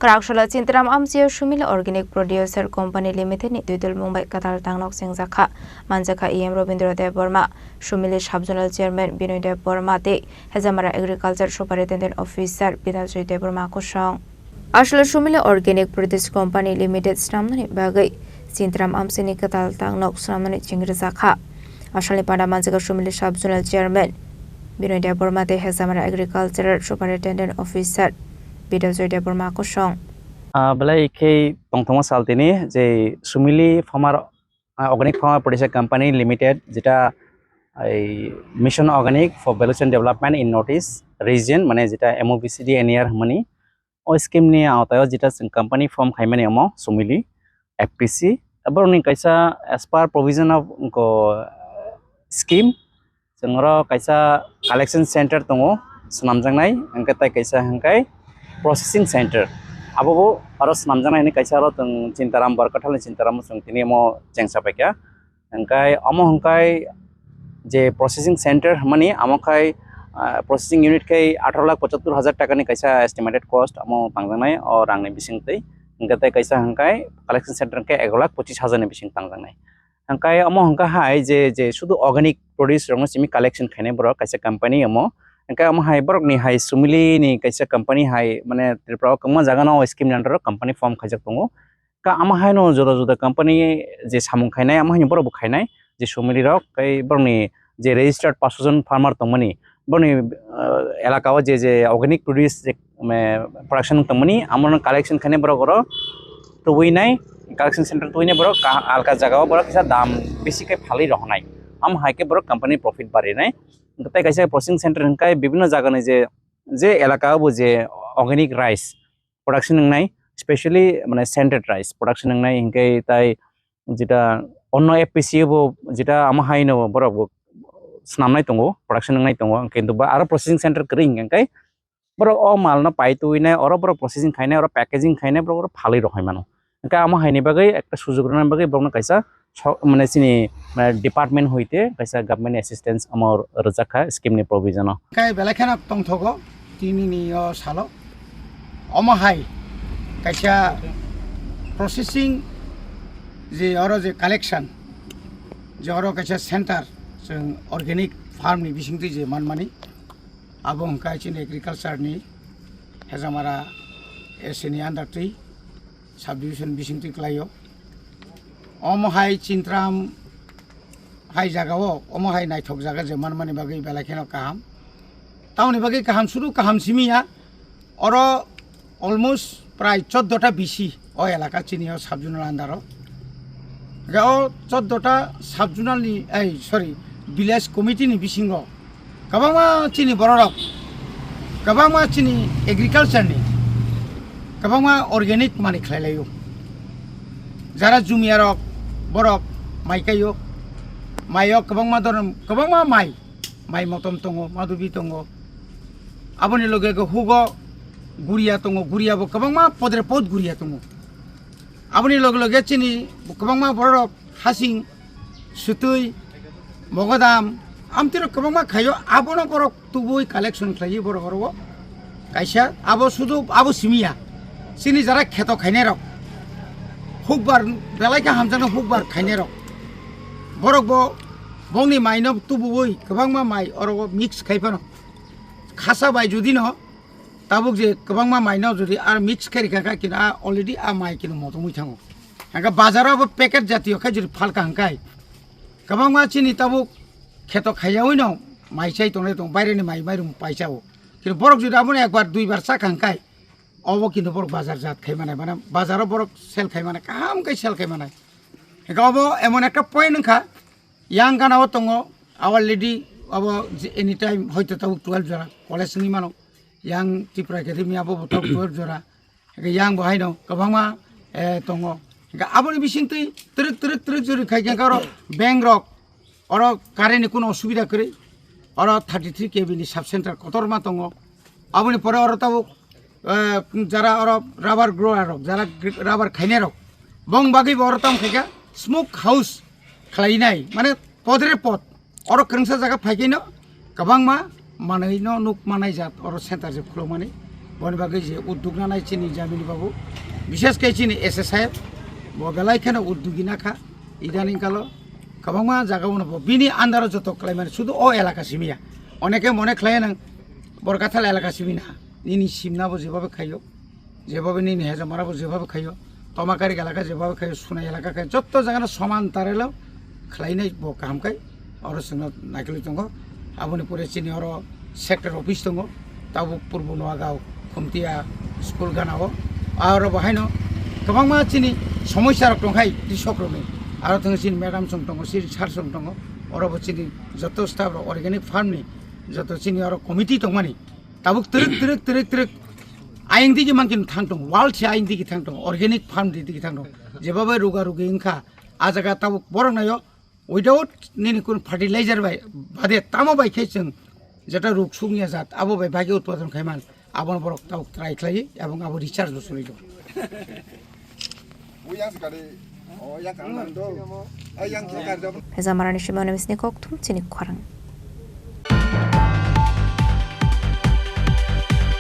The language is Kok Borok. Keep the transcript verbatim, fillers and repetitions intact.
Praksala Chintaram Amchio Sumili Organic Producer Company Limited ni duidul mung bai kwtal tangnok chengjak kha. Manjakha E M Robindra Debbarma, Sumili Sub Zonal Chairman Binoy Debbarma tei Hejamara Agriculture Superintendent Officer Bidaljoy Debbarma kosong. Aswla Sumili Organic Produce Company Limited swnamnani bagwi Chintaram Amchini kwtal tangnok swnamnani chengrijak kha. Aswlani panda manjakha Sumili Sub Zonal Chairman Binoy Debbarma tei Hejamara Agricultural Superintendent Officer Bidaljoy Debbarma kosong. Ah, belai khe tongthokma sal tini je Sumili Farmer, ah, Organic Farmer Producer Company Limited, jeta ei Mission Organic for Valuation Development in North East Region, mane jeta M O V C D N E R hwnmani, o scheme ni aotao jeta chwng company form khaimani omo Sumili F P C. Borokni kaisa as per provision of ko scheme, chwng oro kaisa collection center tongo swnamjaknai, hwnkhe tai kaisa hwnkhe processing center. Abobo oro swnamjaknai hwnwi kaisa oro chwng Chintaram, Barkathal ni Chintaram chwng tini omo chengsa paikha. Hwnkhe omo hwnkhe je processing center hwnmani, amo khai, ah, processing unit khai atharo lakh pochattor hajar taka ni kaisa estimated cost amo tangjaknai o rang ni bising twi. Hwnkhe tei kaisa hwnkhe collection center hwnkhe ego lakh pochis hajar ni bising tangjaknai. Hwnkhe omo hwnkhe hai je, je sudu organic produce rokno simi collection khainai borok kaisa company omo. Hwnkhe omo hai borokni hai Sumili ni kaisa company hai mane Tripura o kwbangma jaga no o scheme ni under o company form khaijak tongo. Ka amo haino juda juda company je samung khainai, amo haino borok bo khainai, je Sumili rok, tei borokni je registered paanch jon farmer tongmani, borokni, ah, elaka o je, je organic produce je, me, production tongmani, amo no collection khainai borok oro tubui nai, collection center tubui nai borok ka-, alka jaga o borok kisa dam bisi khe phalwi rohornai. Amo hai khe borok company profit barinai. Tei kaisa processing center hwnkhe bibhinno jaga ni je, je elaka o bo je organic rice, production wngnai, specially mane scented rice production wngnai, hinkhe tai jeta onno F P C bo jeta amo haino borok bo swnamnai tongo, production wngnai tongo, kintu ba aro processing center kwrwi hinkhe borok o malno pai tubui nai, oro borok processing khainai, oro packaging khainai, borok oro phalwi rohoi mano. Hinkhe amo haini bagwi ekta sujok rwna bagwi borokno kaisa so-, mane chini, mane department hoite kaisa government assistance amo rwjak kha scheme ni provision o. Khe belai kheno tongthogo tinini o salo. Omo hai kaisa processing je oro je collection, je oro kaisa center, chwng organic farm ni bisingtwi je manmani, abo hwnkha chini agriculture ni Hejamara S C ni under twi subdivision bisingtwi kwlaio. Omo hai Chintaram hai jagao, omo hai naithok jaga je manmani bagwi belai kheno kaham. Tamoni bagwi kaham, sudu kaham simi ya. Oro almost prai choddo ta B C o elaka chini o sub-zonal under o. Ga o choddo ta sub-zonal ni, ei, sorry, village committee ni bisingo kwbangma chini bororok, kwbangma chini agriculture ni, kwbangma organic mani khlai laio. Jara jumia rok, borok mai kaio, mai o kwbangma dhoron, kwbangma mai, mai motom tongo, madubi tongo. Aboni loge loge hugo guria tongo, guria bo kwbangma podre pod guria tongo. Aboni loge loge chini kwbangma bororok hasing, sutui, mogodam, amtwirok kwbangma khaio, abono borok tubui collection khlaiwi borok oro o kaisa, abo sudu abo simiya, chini jara kheto khainairok, hukbar belai khe hamjakno hukbar khainairok, borok bo bongni maino tubuwi kwbangma mai oro o mix khai phano khasa bai judino tabuk je kwbangma maino jodi ar mix khe rikha kha kino a already a mai kino motomwi thango. Hingkhe bazaro bo packet jatiyo khe jodi phalka hingkhai kwbangma chini tabuk kheto khaiyawi no mai chai tongnai tong, baireni mai mairum paisao. Kino borok jodi abono ekbar duibar chakha hingkhai obo kino borok bazar jat khai manai, mane bazaro borok sell khai manai, kaham khe sell khai manai. Hingkhe obo emon ekta point wngkha, yang gana o tongo, our lady abo je anytime hoito tabuk twelve jora college wngwi mano, yang Tripura Academy abo bo tabuk twelve jora, hingkhe yang bo haino kwbangma, eh, tongo. Hingkhe aboni bisingtwi twrwk twrwk twrwk jora khai khe oro bank rok, oro current ni kuno osubida kwrwi, oro thirty three K V ni sub center kotorma tongo. Aboni pore oro tabuk, eh, jara oro rubber grower rok, jara gr-, rubber khainai rok, bong bagwi bo oro tamo khaikha smoke house khlainai, mane podre pod. Oro kwrwngsa jaga phaikhaino kwbangma manwino nuk manai jat oro center je khulumani. Boni bagwi je udduk nanai chini Jamini babu, bishes khe chini S S I F, bo belai kheno uddugi nakha, idaning kalo kwbangma jaga uno bo bini andaro joto khlaimani sudu o elaka simiya. Oneke mone khlai nang Borkathal elaka simi na, nini simna bo jebhabe khaio, jebhabe nini hejamara bo jebhabe khaio, Tomakari elaka jebhabe khaio, Sunai elaka khaio, jotto jagano soman tarelo khlainai bo kaham khai. Oro chwngno naikilwi tongo. Aboni pore chini oro sector office tongo, tabuk Purbo Noagaon, Khumtia school ganao. Aro bo haino kwbangma chini somosya rok tongkhai krishok rokni. Aro thwngwi chini madam song tongo, chini sir song tongo. Oro bo chini joto staff rok organic farm ni, joto chini oro committee tongmani. Tabuk twrwk, twrwk, twrwk, twrwk. Ayang digi mangkin thang tongo, world se ayang digi thang tongo, organic farm di digi thang tongo. Jebhabe ruga rugi wngkha, a jaga tabuk borok naio, without nini kun fertilizer bai bade tamo bai khe chwng jeta ruk sung ya jat abo bai bagi utpadon khai man, abono borok tabuk try khlai ebong abo research bo suri do. Hezamara ni Shimon Misni Kokthum chini khorang.